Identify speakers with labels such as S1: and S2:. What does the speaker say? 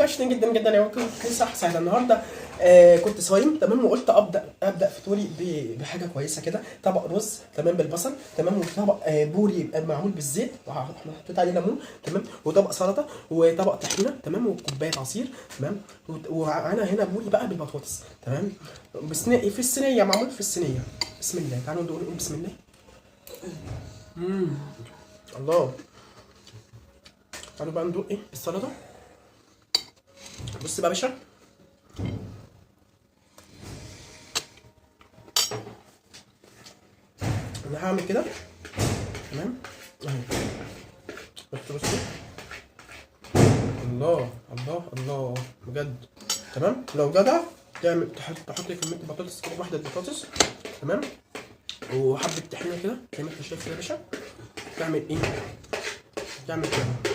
S1: وحشتني جدا جدا يا كل صح سهلة النهارده. كنت صايم، تمام، وقلت ابدا فطوري بحاجة كويسة كده، طبق رز تمام بالبصل، تمام، وطبق بوري معمول بالزيت وحطيت عليه ليمون، تمام، وطبق سلطة وطبق طحينه، تمام، وكوبايه عصير، تمام. وانا هنا بوري بقى بالبطاطس، تمام، بس في الصينية، معمول في الصينية. بسم الله، تعالوا نقول بسم الله. الله. تعالوا بقى ندوق ايه السلطة. بص بقى يا باشا، انا هعمل كده، تمام، اهو. بص بص، الله الله الله بجد، تمام. لو جدع تعمل تحط كمية بطاطس كده، واحدة بطاطس، تمام، وحبه طحينه كده زي ما انت شايف كده يا باشا. تعمل ايه؟ تعمل كده.